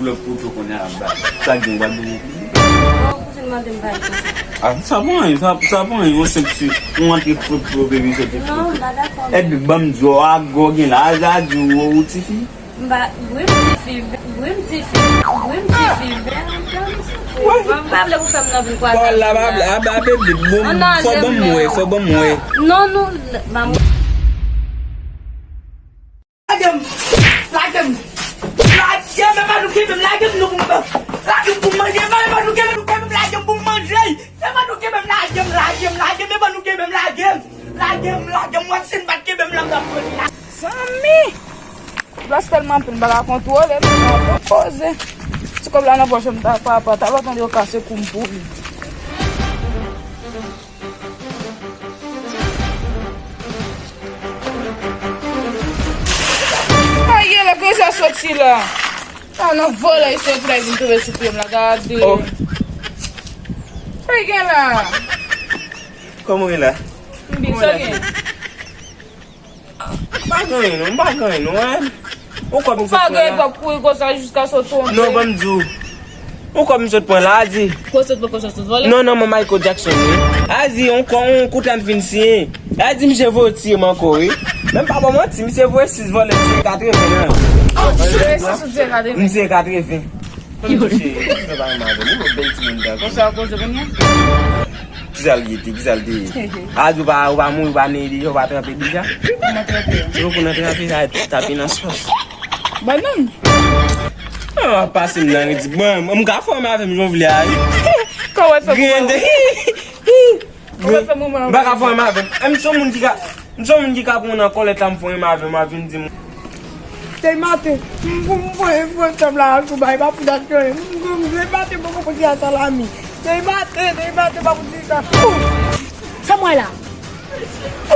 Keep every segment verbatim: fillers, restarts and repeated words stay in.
Lòt kote w konnen ap bay. Sa gen w pral bezwen peye. Bon, ou fin mande m bay konsa. Ah, sa pa anyen, sa, sa pa anyen, yon senp ti, yon antre frot pou yo bebe soti frot. Non, m pa dakò. Epi ban m di w, a gò gen la, a di w, ou tifi. M pa, wi, m tifi, wi, m tifi, wi, m tifi, men m pa vle pou fè m nan vin kwaze. Pawòl la, pa vle, a, a, bebe, bon, fò ban m wè, fò ban m wè. Non, nou, maman. Lage m! Lage m! Lage m! Epa nou kenbe m! Lage m nou pou m... Lage m pou m manje! Epa nou kenbe m! Lage m pou m manje! Epa nou kenbe m! Lage m! Lage m! Lage m! Epa nou kenbe m! Lage m! Lage m! Lage m! W ap si n pa t kenbe m la m t ap pran li la. Zanmi! Dwòs tèlman anpil m pa ka kontwole m, m ap poze. Ti kòb la nan pòch m ta papa, talè w tande yo kase kou m pou li. Ay, gen la, kote sa soti la? A, nan vòlè, li soti la, li vin tonbe sou pye m la, gade. Oh. Sa gen la? Kòman w ye la? M byen, sa gen? M pa gen anyen non, m pa gen anyen non, eh. Ou kòb m sot pran la. Ou pa gen pòp kouri konsa jiskaske w tonbe. Non, ban m di w. Ou kòb m sot pran la, a di. Kote w sot pran, kote w sot vòlè? Non, non, man, Michael Jackson, wi. A di, yon kò, yon kout la m fin siyen. A di, misye voye tiye m ankò, wi. Men m pa ba w manti, misye voye sis vòlè tiye katreven an. Oh, voye sis ou tiye katreven? M tiye katreven. Ki touche, touche pa renmen avè m. Ou bèl timoun dan. Konsa w koze kounye a? Kisa l ye tou? Kisa l te ye? A di w pa, ou pa mouri, ou pa neye deja, ou pa tranpe deja? Kòman tranpe? Ti poko nan tranpe, sa tape nan sòs. Bannann. Ah, pase m nan redi. Bon, m ka fòme avè m jan w vle a, wi. Kòman w fè pou... Griyen de. Ou pa fè moman. M pa ka fè anyen avè m. M se yon moun ki ka, m se yon moun ki ka pran nan kòlèt la, m fè anyen avè m, ap vin di m. Te maten, m pou m voye frè m la sou bay, pa pou dat kè. M te maten, m poko pote a salami. Te maten, te maten, pa pou di sa. Ou! Sa m wè la?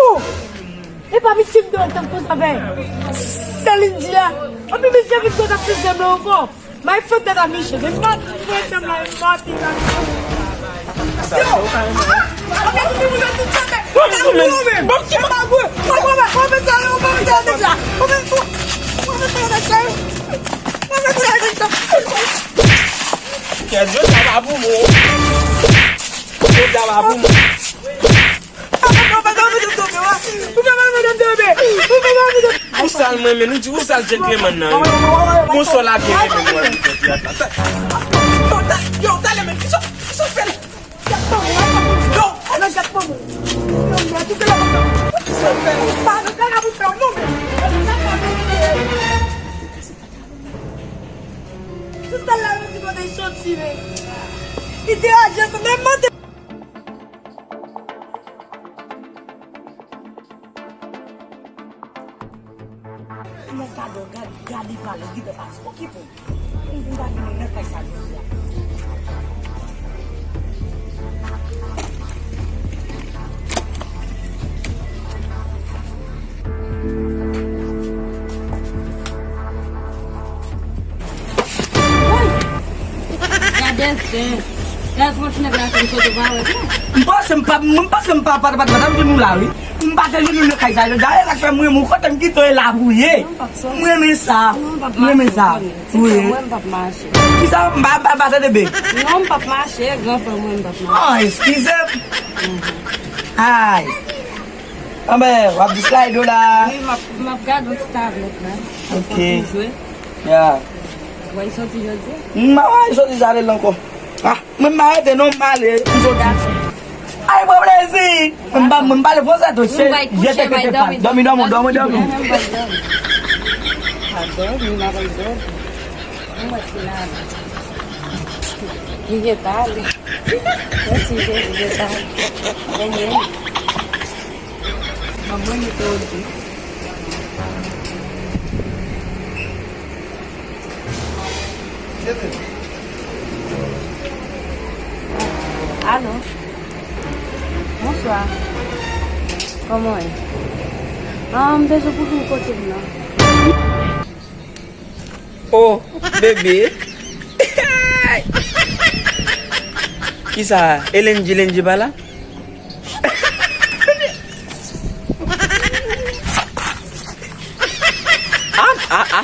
Ou! E pa misye m te wè t ap koze avè Celine di a. Anpi misye vin kote ap sou zèb la ankò. My friend that I mentioned, they might friend them like Martin and... Yo! Yo! Kèt, yo, sa pa pou mwen. Yo, sa pa pou mwen. Ou sal mwen, men, ou di ou sal gentleman nan, wi. Bon, sal la byen renmen mwen, wi, tèt la. Yo, talè, men, kisa, kisa w fè la? Yo, alò, gad manman. Yo, men, tout la, kisa w fè la? Pa, non, gad la pou fè, non, men. Tout sa la, yo di kote l soti, men. Li te raje, men mwen te... Mwen gade, gade, gade pale, gade pale. Okipe w. Mwen pa gen moun nan kay sa jodi a. Woy! Gade zen. Gade kòman ti nèg la fè m sote pa wè non. M panse m pa, m panse m pa, pa, pa, pa, pa t vin ou la, wi. M pa te vin ou nan kay sa, dayè sa k fè m renmen w, kote m kite w e la pou w ye. M renmen sa. M renmen sa. Wi. Mwen m p ap mache. Kisa? M pa, m pa, m pa tande byen. Non, m p ap mache, gran frè mwen, m p ap mache. Ah, eskize m. Ay. Anben, w ap di slide la. Wi, m ap, m ap gade yon ti tablèt la. Ok. Pou jwe. Ya. W al soti jodi? M pa wè soti sa rele ankò. Ah, mwen m pa rete non, m ale, m soti. Ay, pran plezi. Mwen m pa, mwen m pale fransè tou, se je te kete pa. Dòmi, dòmi, dòmi, dòmi. Pa dòmi, m ap dòmi. Mwen wè si la. Li gentan ale. Mèsi Jezi, gentan ale. Amen. Manman, li te di. Alo. Bonswa. Kòman w ye? Ah, m bezwen pou vin kote m nan. Oh, bebe. Kisa? Elenji, Elenji pa la? A, a, a,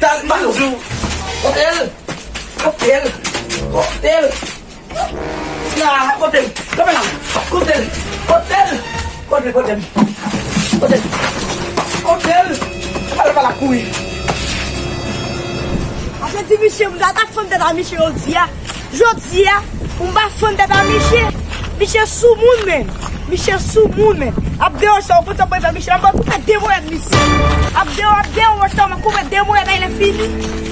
Tal, m pa di w. Kote l? Kote l? Kote l? La, kote l? Kanpe la. Kote l? Kote l? Kote l? Kote l? Kote l? Kote l? Pale, pale, kouri. Apre di misye, m ta tap fann tèt a misye jodi a. Jodi a, pou m pa fann tèt a misye. Misye sou moun, menm. Misye sou moun, menm. Ap dewoche, ou konn sa pou fè misye. Ap koupe de monyèt misye. Ap dewo, ap dewoche, m ap koupe de monyèt, lè fini.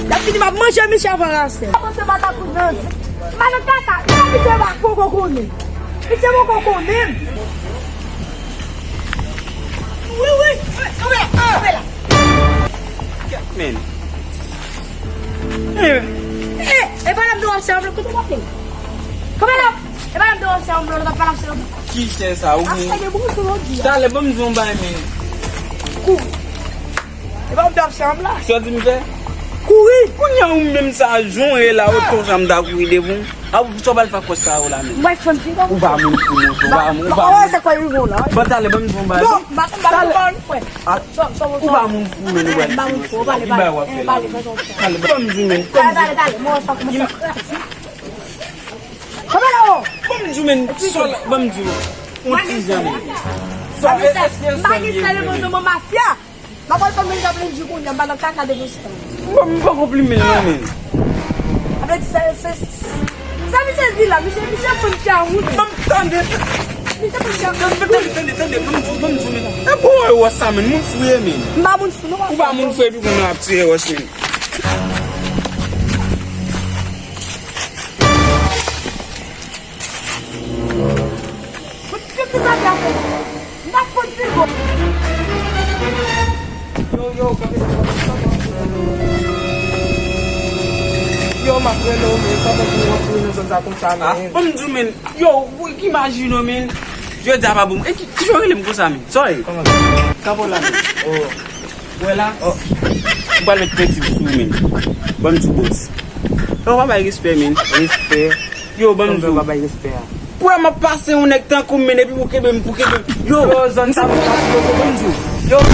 Lè fini, m ap manje misye avan l ase. Ap panse m pa ta kout nan. M pa nan kaka. Sa misye pa poko konnen. Misye poko konnen. Wi, wi. Kanpe la, kanpe la. Kèt, men. Eh, e pa la m te wè se anvlòp, kote w ap ale? Kanpe la. E pa la m te wè se anvlòp, w ap pale ap se anvlòp. Ki chè sa, ou ap fè de bon sou jodi a. Talè, ban m di w yon bagay, men. Kouri. E pa m t ap fè anm la. Sa w di m fè? Kouri. Kounye a ou menm sa, jan w ye la, oto sa m ta kouri devan w. A ou, sa w pral fè ak kòs sa yo la menm? Mwen fè m fini. Ou pa moun fou, monchè. Ou pa, ou pa moun. Sa kwa rive w la? Bon, talè, ban m di w yon bagay. Non, m pa, m pa, m pa moun fou. Ah, ou pa moun fou, menm, ou pa moun fou. Ki bagay w ap fè la? Talè, ban m di w, menm. Talè, talè, talè. Mwen sa kòmanse. Ban m di w, menm. Ban m di w. Yon ti jan, menm. Sa, èske m pa gen sèl reprezantan mafya? M ap al fè menm jan Blendy kounye a, m pa nan kaka devan sa. M pa, m pa konplimen l non, men. Apre di sa, se, se, sa misye di la, misye, misye fann tchawou. Ban m tande. Misye fann tchawou. Tande, tande, tande, tande, ban m di w, ban m di w, men. E bon, e wè sa, men, moun fou ye, men. M pa moun fou, non. Ou pa moun fou, epi kounye a w ap tire wòch, men. Yo, yo, kanpe la, kanpe la, kanpe la. Yo, m ap rele w, men, pandan pou w antre nan zòn sa konsa, men. Ah, ban m di w, men. Yo, ou imajine w, men. Jodi a pa bon. E ki, ki jan w rele m konsa, men? Sa w ye? Kòman sa? Kanpe w la, men. Oh. Wè la? Oh. M pral met penti sou ou, men. Ban m di w, bòs. Yo, w pa bay respè, men. Respè. Yo, ban m di w. Ou pa bay respè a. Kwè m ap pase yon nèg tankou m, men, epi pou kenbe m, pou kenbe m. Yo, yo, zòn sa, m di w, ban m di w. Yo.